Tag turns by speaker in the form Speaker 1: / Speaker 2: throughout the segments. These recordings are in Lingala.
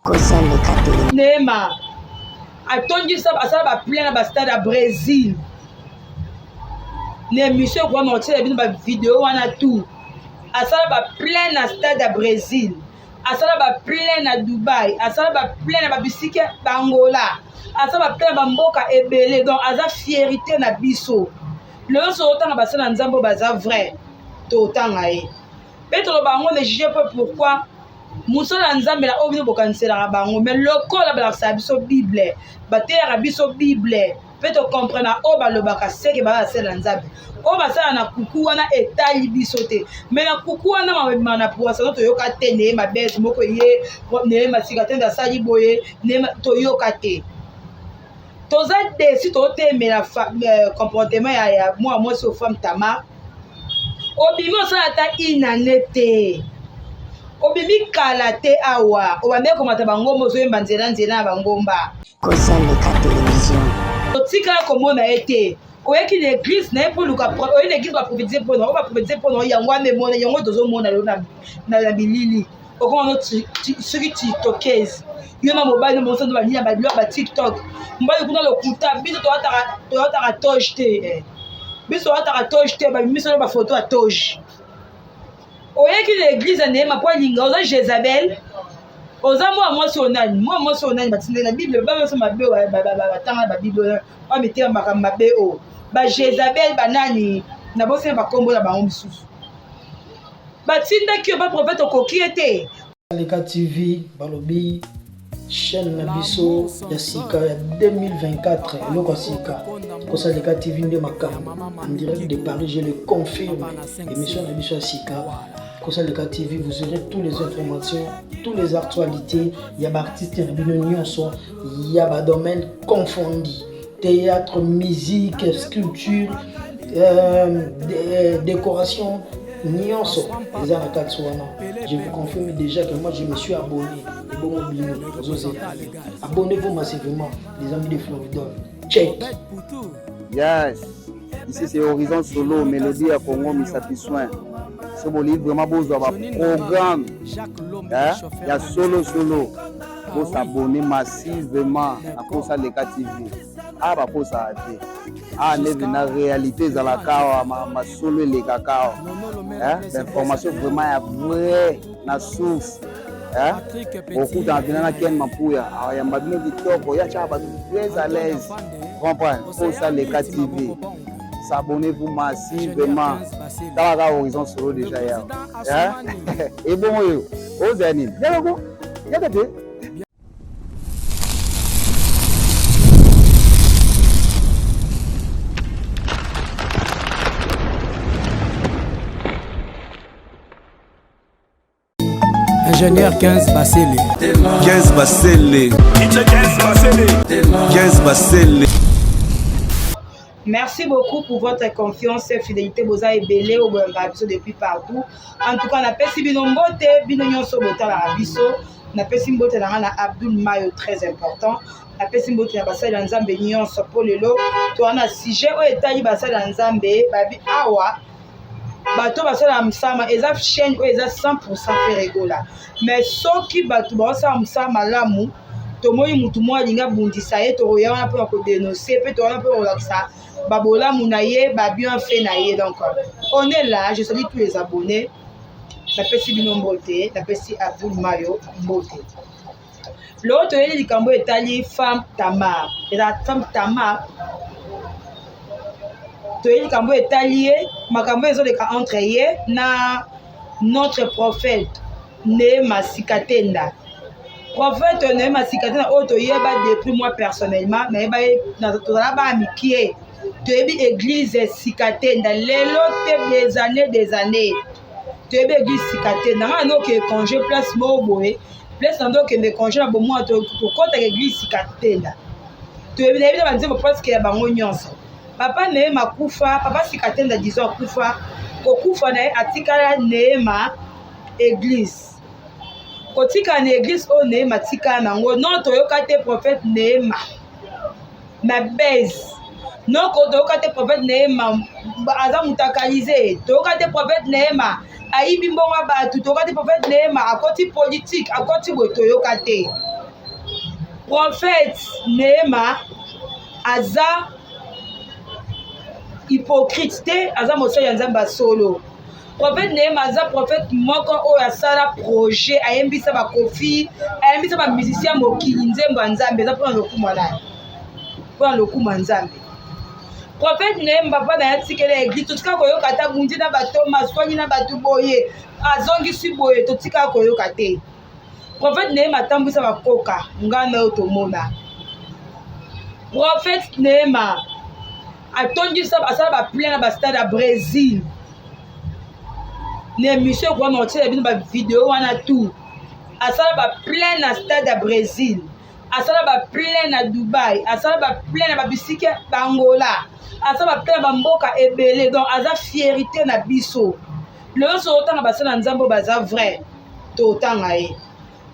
Speaker 1: Kosa leka te.
Speaker 2: Neema atondisa asala ba plein na ba stade ya Brésil. Na émission ekoya na otiela bino ba video wana tout. Asala ba plein na stade ya Brésil. Asala ba plein na Dubaï, asala ba plein na ba bisika ba Angola. Asala ba plein na ba mboka ebele donc aza fierité na biso. Lelo soki otanga basala Nzambe baza vrai totanga ye. Pe toloba yango ne juge pas pourquoi mosala ya nzambe na oyo bino bokaniselaka bango me lokola balakisaka biso bible bateyaka biso bible mpe tocomprena oyo balobaka seke baa basala na nzambe oyo basala na kuku wana etali biso te me na kuku wana mabima na poisano toyoka te neye mabese moko ye neye masika te asali boye neye toyoka te toza desu totemela euh, comportement ya, ya mwa mwasi oyo femme tamar obimi osala ata inane te obimi kala te awa obandaki komata bangomba ozoyemba nzela nzela na bangomba
Speaker 1: kosaleka television
Speaker 2: otikala komona ye te oyaki na eglise na ye mpo luka oye na eglise baprofetize mpo na oyo baprofetize mpo na yango wana emona yango tozomona lelo na bilili okoma no soki tiktokese yo na mobali no mosondo banini ya babiloko ba tiktok mobali kuna lokuta biso toyataka toge te eh. biso toyataka toge te babimiso no bafoto ya toge oyaki na eglise ya neema mpo alinga oza jezabel oza mwa mwasi oyo nani mwa mwasi oyo nani batindeli na bible babaso mabe batanga na babible oyo mitema makambo mabe oyo bajezabel banani nabosani bakombo na bango mosusu batindaki yo ba prophète okoki ye te
Speaker 3: Leka TV balobi chaîne na biso ya sika ya 2024 eloko ya sika kosa Leka TV nde makambo en direct de Paris je le confirme émission na biso ya sika kosa Leka TV vous aurez toutes les informations toutes les actualités ya ba artistes na bino nyonso ya ba domaine confondi théâtre musique sculpture euh, décoration nyonso eza na kati wana je vous confirme déjà que moi je me suis abonné ebongo bino ozozela abonnez-vous massivement les amis de Floridol check
Speaker 4: yes ici c'est Horizon Solo mélodie ya Congo misapi soin so bolingi vraiment bozwa baprogramme ya solo solo bosabone massivement na kosa leka tv awa bakosaka te awa nde na réalité ezalaka awa masolo elekaka awa bainformation vraiment ya vrai na source okutana mpena na ken mapuya ayamba bino kitoko ya tyaka bato très à l'aise comprendre kosa leka tv s'abonnez-vous massivement tala kaka horizon solo déjà yawa ebongo oyo ozala nini yaka ko yaka te
Speaker 5: Ingénieur 15 Basele.
Speaker 6: 15 Basele. 15 Basele.
Speaker 2: Merci beaucoup pour votre confiance et fidélité. Boza ebele oboyamba biso depuis partout. En tout cas, napesi bino mbote, bino nyonso botalaka biso. Napesi mbote na nga na Abdul Mayo très important. Napesi mbote na basali ya Nzambe nyonso po lelo toza na sujet oyo etali basali ya Nzambe babi awa bato basalaka mosala eza chaîne oyo eza 100 Ferre Gola mais soki bato baosala mosala malamu tomoni motu moko alingi abundisa ye tokoya wana mpona kodenonce mpe towana mpona kolakisa babolamu na ye babienfait na ye donc on est là je salue tous les abonnés napesi bino mbote napesi Abdul Mayo mbote lelo toyeli likambo etali femme Tamar eza femme Tamar toyeli likambo etali ye makambo ezoleka entre ye na notre prophète Neema Sikatenda prophète Neema Sikatenda oyo toyeba depuis moi personnellement nayeba ye tozala bana mikie toyebi église Sikatenda lelo te des années des années toyebi église Sikatenda ngai nde okee congé place moko boye place na nde okende congé na bomwana tokɔtaka église Sikatenda toyebi nayebi na banzembo presque ya bango nyonso papa Neema akufa papa Sikatenda disons akufa kokufa na ye atikala Neema église kotikala na église oyo Neema atikala nango non toyoka te prophète Neema na base noko toyoka te prophète Neema aza mutakalize toyoka te prophète Neema ayibi mbongo ya bato toyoka te prophète Neema akoti politique akoti boye toyoka te. Prophète Neema aza hypocrite te, aza mosali ya Nzambe ya solo. Prophète Neema aza prophète moko oyo asala projet, ayembisa ba Koffi, ayembisa ba musicien mokili nzembo ya Nzambe, eza mpona lokumu ya nani? Mpona lokumu ya Nzambe. Prophète Neema papa na ye atikela église, totika koyoka ata bundi na batoma, swani na bato boye, azongisi boye, totika koyoka te. Prophète Neema atambwisa bakoka ngai na yo tomona. Prophète Neema atondisa asala ba plein na ba stade ya Brésil. Na émission ekoya na otiela bino ba video wana tout. Asala ba plein na stade ya Brésil. Asala ba plein na Dubaï, asala ba plein na ba bisika ba Angola. Asala ba plein na ba mboka ebele donc aza fierté na biso. Lelo soki otanga basala na Nzambe oyo baza vrai totanga ye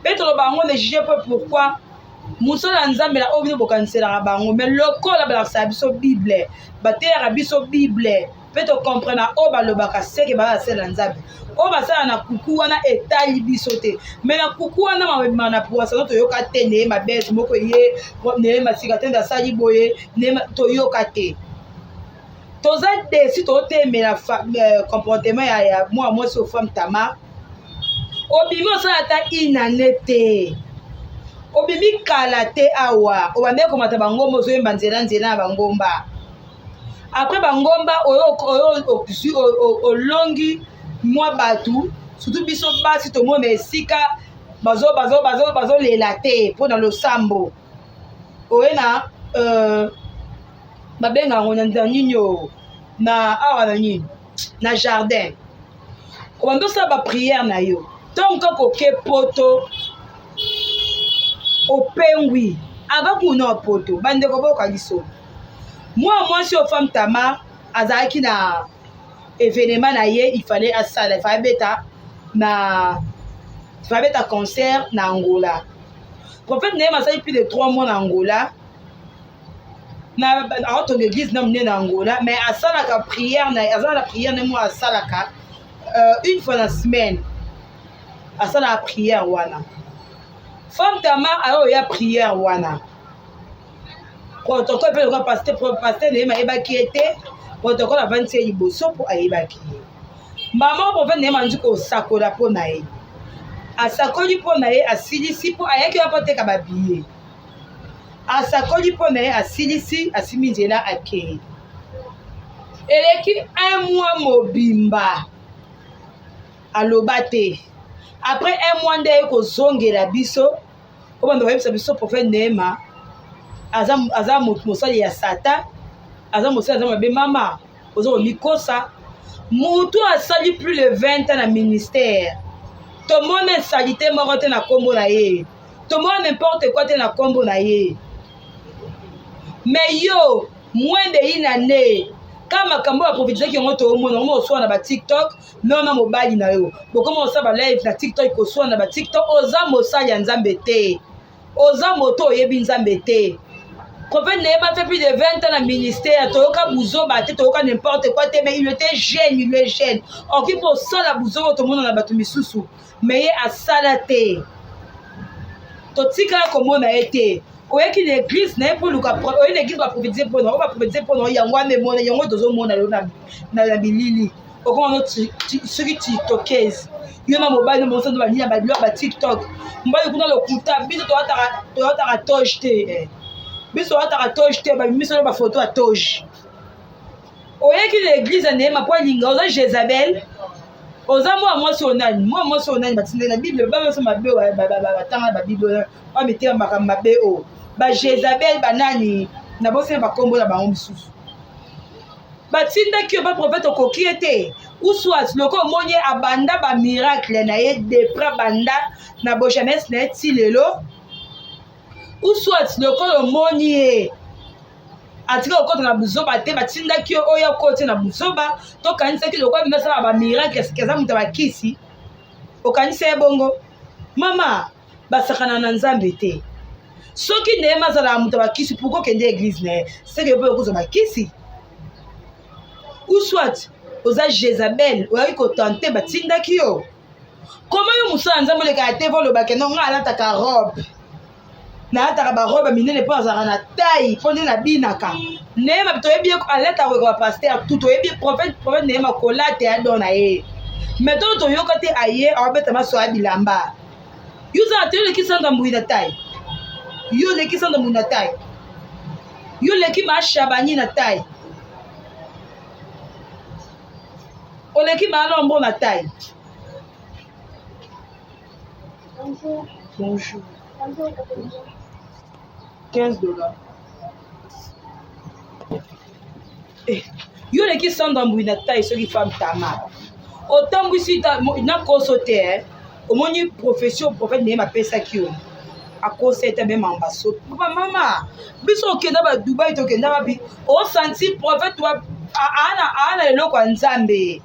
Speaker 2: mpe toloba yango ne juge pe pourquoi mosala ya Nzambe na oyo bino bokaniselaka bango mais lokola balakisaka biso Bible bateyaka biso Bible mpe tocomprena oyo balobaka seke baza basala na Nzambe oyo basala na kuku wana etali biso te mais na kuku wana mabima na poisson toyoka te neye mabese moko ye neye masika te asali boye neye toyoka te toza desi totemela euh, comportement ya, ya mwa mwasi oyo femme Tamar obimi osala ata inane te obimi kala te awa obandaki komata bangomba ozoyemba nzela nzela na bangomba apres bangomba oyo ozwi olongi mwa bato surtout biso basi tomona esika bazolela te mpo na losambo oye na euh, babenga yango na nini oyo na awa na nini na jardin obanda osala bapriere na yo ntango kaka oke poto opengwi ava kuna poto bandeko boyoka lisolo mwana mwasi oyo femme Tamar azalaki na événement na ye il fallait asala il fallait abeta na il fallait abeta concert na Angola prophète na ye asali plus de 3 mois na Angola na aotonga église na monene na Angola mais asalaka prière na aza na prière na moko asalaka euh, une fois na semaine asalaka prière wana femme Tamar ayo oya prière wana protocole mpe lokola pasteur pasteur na ye ayebaki ye te protocole avandisi ye liboso mpo ayebaki ye mama prophète na ye manzi kosakola mpo na ye asakoli mpo na ye asilisi mpo ayaki wana mpo ateka babiye asakoli mpo na ye asilisi asimbi nzela akei eleki un mois mobimba aloba te après un mois nde aye kozongela biso oyo bando bayebisa biso prophète Neema aza, aza mosali ya satan aza mosali aza mabe mama oza komikosa motu asali plus de 20 ans na ministère tomona esalite moko te na nkombo na ye tomona n'importe quoi te na nkombo na ye mais yo moins de une année ka makambo oyo aprofitizaki yango toomona yango oswana na batiktok nona mobali na yo bokoma osala balive na tiktok koswana na batiktok oza mosali ya nzambe te oza moto oyebi nzambe te prophète nayeba fait plus de 20 ans na ministère toyoka buzoba te toyoka n'importe quoi te mais il était jeune il est jeune okoki mpo osala buzoba tomona na bato misusu mais ye asala te totikala komona ye te oyaki na église na ye mpo luka oye na église baprophétise mpo na oyo baprophétise mpo na yango wana emona yango tozomona lelo na bilili okoma no soki tiktokese yo na mobali no mosa no banini ya babiloko ba tiktok mobali kuna lokuta biso toyataka toge te eh. biso toyataka toge te babimiso no bafoto ya toge oyaki na église ya neema mpo alinga oza jezabel oza mwa mwasi oyo nani mwa mwasi oyo nani batindeli na bible babaso mabe batanga na babible oyo mitema makambo mabe oyo bajezabel banani na bosani bakombo na bango mosusu batindaki yo baprofete okoki ye te ou soit lokola omoni ye abanda bamiracle na ye depres banda na bojeunesse na ye ti lelo ou soit lokola omoni ye atika kokota na buzoba te batindaki yo oyo okoti na buzoba tokanisaki lokola bino asala bamiracle sika aza moto ya bakisi okanisa ye bongo mama basakana na nzambe te soki ndeyema azalaka moto ya bakisi pourkoi okende eglise na ye seke yo mpe okozwa bakisi ou soit oza jezabel oyaki kotante batindaki yo koma yo mosala nzambe olekaka te po olobake no ngai alataka robe. Nalataka barobe minene mpo azalaka na taille mpo nde nabinaka. Neema toyebi ye alata koyeka bapasteur tout toyebi prophète prophète Neema kolata ya don na ye. Mais ntango toyoka te aye awabeta maso ya bilamba. Yo oza te oleki Sandra Mbuyi na taille. Yo oleki Sandra Mbuyi na taille. Yo oleki ma Shabani na taille. Oleki ma Lombo na taille.
Speaker 7: Bonjour.
Speaker 2: Bonjour. 15 dollars. Eh, yo oleki Sandra Mbuyi na taille soki femme tama. Otambwisi na koso te eh. Omoni profession prophète naye bapesaki yo. Akosa ete meme ambaso. Papa mama, biso okenda ba Dubai tokenda wapi? Osanti prophète wa ana ana eloko ya Nzambe.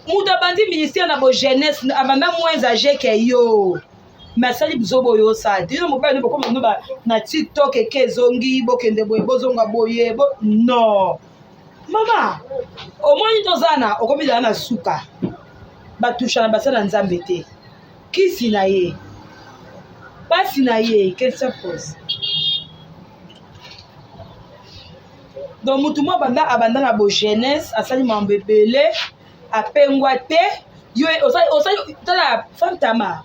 Speaker 2: Moto abandi ministère na bo jeunesse abanda moins âgé que yo. Mais asali bizoba oyo osala te. Yo mobali no bokoma no ba na TikTok eke ezongi bokende boye bozonga boye bo non. Mama, omoni toza na okomi zala na suka. Batusha na basala Nzambe te. Kisi na ye. Pasi na ye, question pose. Donc mutu moko abanda abanda na bo jeunesse asali mambo ebele apengwa te yo osali osali tala fantama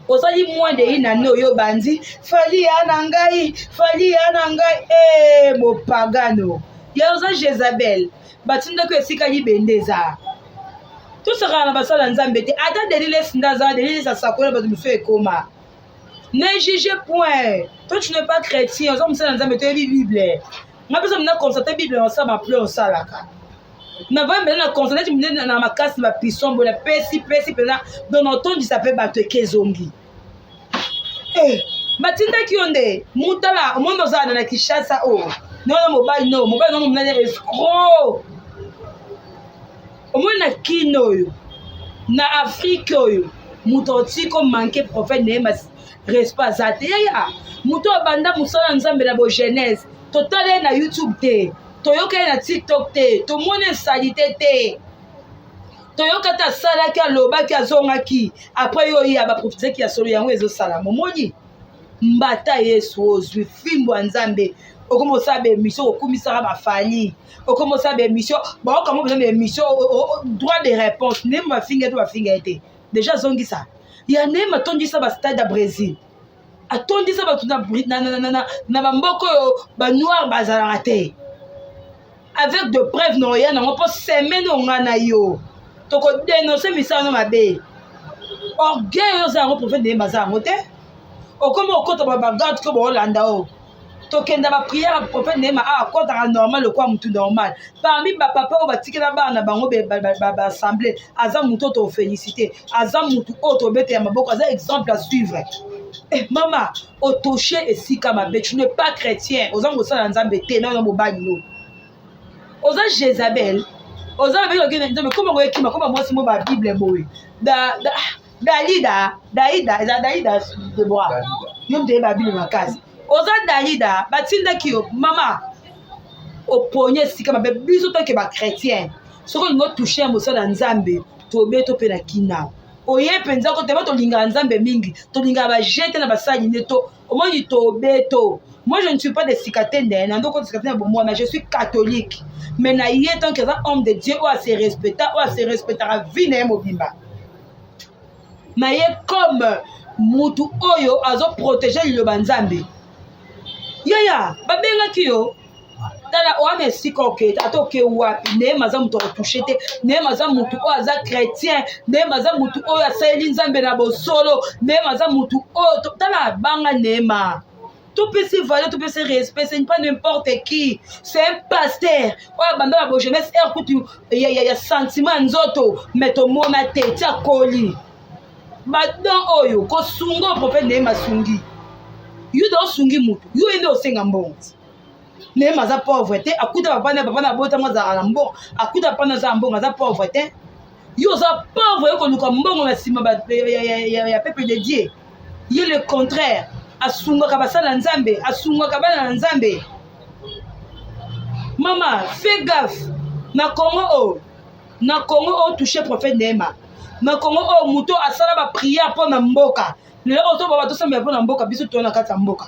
Speaker 2: osali moins de une année oyo obandi fali ya na ngai fali ya na ngai e mopagano ya oza Jezabel batindaki esika libende eza tosakana na basala nzambe te ata deliles nde aza deliles asakola bato mosusu ekoma ne juge point toi tu n'es pas chrétien oza mosala nzambe toyebi bible nga mpe na constate bible osala baple osalaka navandi mpenza na constate neti na makasi na bapison boye napesi pesi mpenza donc natondisa mpe bato eke ezongi eh, batindaki yo nde mutala omoni ozala na kinshasa oyo oh. nono mobali no mobali nono monene escro omoni na kino oyo na afrike oyo moto otiki komanke prophète na ye respect aza te yaya moto abanda mosala ya nzambe na bogenèse totala ye na youtube te toyoka ye na tiktok te tomoni esalite te toyoka te asalaki alobaki azongaki apres yo ye baprofitaki ya solo yango ezosalama omoni mbata yesu ozwi fimbo ya nzambe okoma osala baemission okokumisaka bafali okoma osala baemission baokango mpenza baemission droit de réponse ndenge bafinga ye to bafinga ye te deja azongisa ya ndenge atondisa bastade ya brésil atondisa bato na bamboka oyo banoir bazalaka te avec de preuve na oya nango mpo semaine oyo ngai na yo tokodenonse misala no mabe orgueil oyo oza yango prophète ndenge baza yango te okomi okota bagarde ko boolanda oyo tokenda baprière ya prophète nehema awa akɔtaka normal lokola motu normal parmi bapapa oyo batikela bana na bango baassemble aza motu oyo tofélicité aza motu oyo tobetela maboko aza exemple à suivre eh, mama otouche esika mabe tu n'es pas chrétien oza mosala nzambe te nayo na mobali no oza jezabel oza mabe okende nzambe koma koyekima koma mwasi mo babible boye da, da, dalida daida eza daida debora yo moto oyeba bible makasi oza dalida batindaki yo mama oponi esika mabe biso tanke bachrétien soki olingi otouche ya mosala ya nzambe tobe to mpe na kina oye mpenza kotema tolingaka nzambe mingi tolingaka bajete na basali nde to omoni tobeto moi je ne suis pas de sikatende na ndoko sikatende bomwana je suis catholique mais na ye tant que aza homme de dieu oyo ase respecta oyo ase respectaka vie na ye mobimba na ye comme mutu oyo azoprotege liloba nzambe yaya babengaki yo tala wana esika oke ata oke wapi nehema aza moto akotouche te nehema aza motu oyo aza chrétien nehema aza motu oyo asaleli nzambe na bosolo nehema aza motu oyo tala abanga nehema topesi valeur topesi respect ce n'est pas n'importe qui c'est un pasteur oyo abanda na bojeunesse heure kutu ya, ya, ya sentiment ya nzoto mais tomona te ti akoli badon oyo kosunga oyo prophète nehema asungi yuda osungi motu yo ye nde osenga mbongo Nehema aza pauvre te akuta papa na papa na abotama azalaka na mbongo akuta papa na aza na mbongo aza pauvre te yo oza pauvre yo koluka mbongo na nsima ya peuple de dieu ye le contraire asungaka basala na nzambe asungaka bana na nzambe mama fais gaffe na congo oyo na congo oyo touche prophète nehema na congo oyo moto asala baprière mpo na mboka Lelo oyo toba tosambela mpo na mboka, biso toza na kati ya mboka,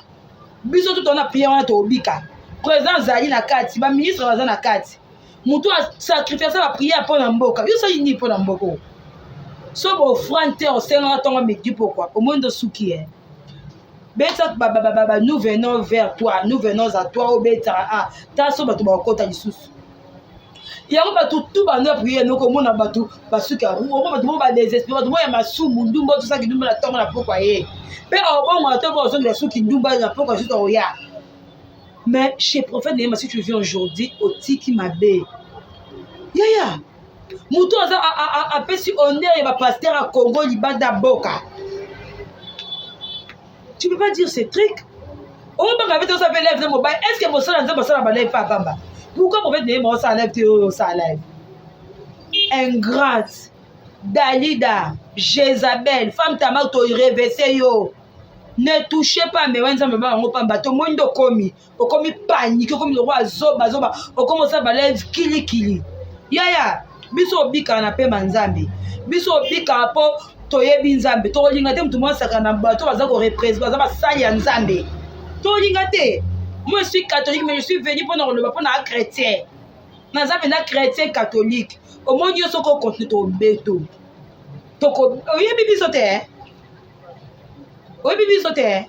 Speaker 2: biso to toza na prière wana, tobika. Président azali na kati, baministre baza na kati, moto asacrifie asala prière mpo na mboka. Yo osali nini mpo na mboka oyo? So baofrande te, osengaka ntongo midi pokwa, omoni ndo suki ye beta ba nous venons vers toi, nous venons à toi. Obetaka ah ta so bato bakokota lisusu yango. Bato tu bando ya priere, noko omona bato basuki ya omona bato moko badésespéré, bato moko ya masumu, ndumba tosaki ndumba na ntongo na pokwa ye mpe aobongwana to ozongela suki ndumba na pokwa suki akoya. Mais chez prophète Nehema, si tu viens aujourd'hui, otiki mabe yaya, moto aza apesi honneur ya bapasteur ya Congo libanda boka, tu peux pas dire ce truc. Obanga mpe tosala mpe live na mobali. Est ce que mosala Nzambe asala balive mpe apamba? Pourquoi prophète Nehema osala live te? Oyo osala live ingrate, Dalida Jézabel, femme Tamar, torevese yo. Ne touchez pas mewa Nzambe ba yango pamba. Tomoni nde okomi, okomi panike, okomi lokola zoba zoba, okomi osala baleve kilikili. Yaya, biso obikaka na pema Nzambe, biso obikaka mpo toyebi Nzambe. Tokolinga te moto mwasaka na bato baza koreprese, baza basali ya Nzambe, tokolinga te. Moi, je suis catholique, mais je suis venu mpona koloba mpona a chrétien. Naza mpenza chrétien catholique. Omoni yo, soki okontinue, tobeto oyebi biso te, oyebi biso te,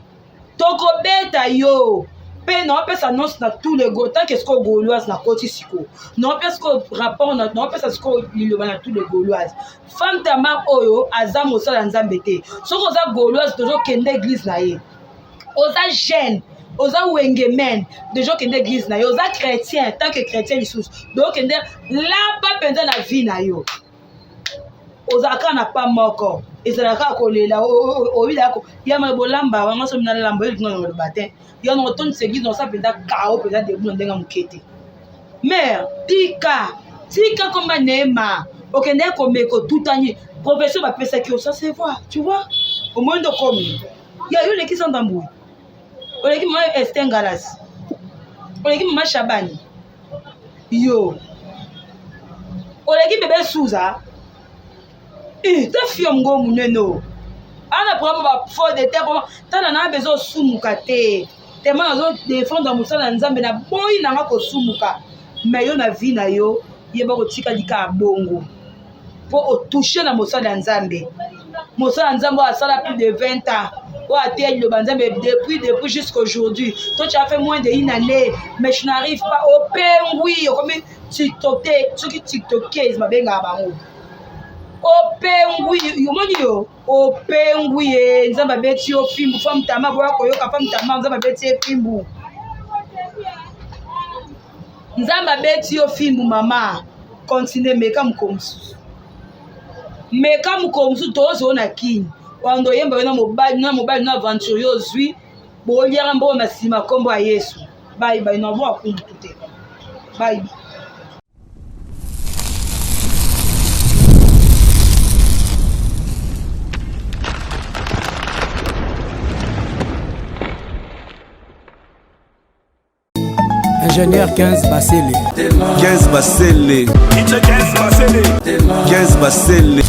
Speaker 2: tokobeta yo. Mpe naopesa annonce na tous les go tant que sikoyo gauloise nakoti sikoyo, naopesa sikoyo rapport, naopesa sikoyo liloba na tous les gauloise. Femme Tamar oyo aza mosala ya Nzambe te. Soki oza gauloise, tozokende église na ye. Oza jeune, oza wengemen, deja okende église na ye. Oza chrétien, tant que chrétien lisusu dokende laba mpenza na vie na yo. Ozalaka kaka na pa moko, ezalaka kaka kolela oyilako yama bolamba wango. Somi nalamba oyo linga na koloba te, yo na otondisa église, naosa mpenza kao mpenza debu na ndenge ya moke te. Mare, tika, tika komba Neema. Okendeki komeka, otutani profession bapesaki yo, ça se voit, tu vois. Omoi nde okomi ya yo, oleki Sandra Mbui, oleki mama Ester Ngalas, oleki mama Shabani, yo oleki bebe Suza. Ta fiom ngo monene o ana programme ba faux de terre. Tala na bezo osumuka te, tema nazodefendre mosala ya Nzambe, na boyi nanga kosumuka. Me yo na vie na yo, yeba kotika lika bongo mpo otouche na mosala ya Nzambe. Mosala ya Nzambe oyo asala plus de 20 ans, oyo ateya liloba Nzambe depuis jusqu'aujourd'hui. Toi, tu as fait moins de une année, mais tu n'arrives pas. Opengwi, okomi tiktok te. Soki tiktokese babengaka bango, opengwi. Omoni yo opengwi ye, Nzambe abeti yo fimbu. Femme Tama, boya koyoka femme Tama, Nzambe abeti ye fimbu, Nzambe abeti yo fimbu. Mama, continue, meka mokolo mosusu, meka mokolo mosusu. Tozoo na kini wando oyemba yo na mobali, na mobali na aventure yo ozwi, boliaka mbongo na nsima nkombo ya Yesu. Bayiba na bwa kuntu te, bayiba.
Speaker 5: Ingénieur 15 Basele.
Speaker 6: 15 Basele. 15 Basele.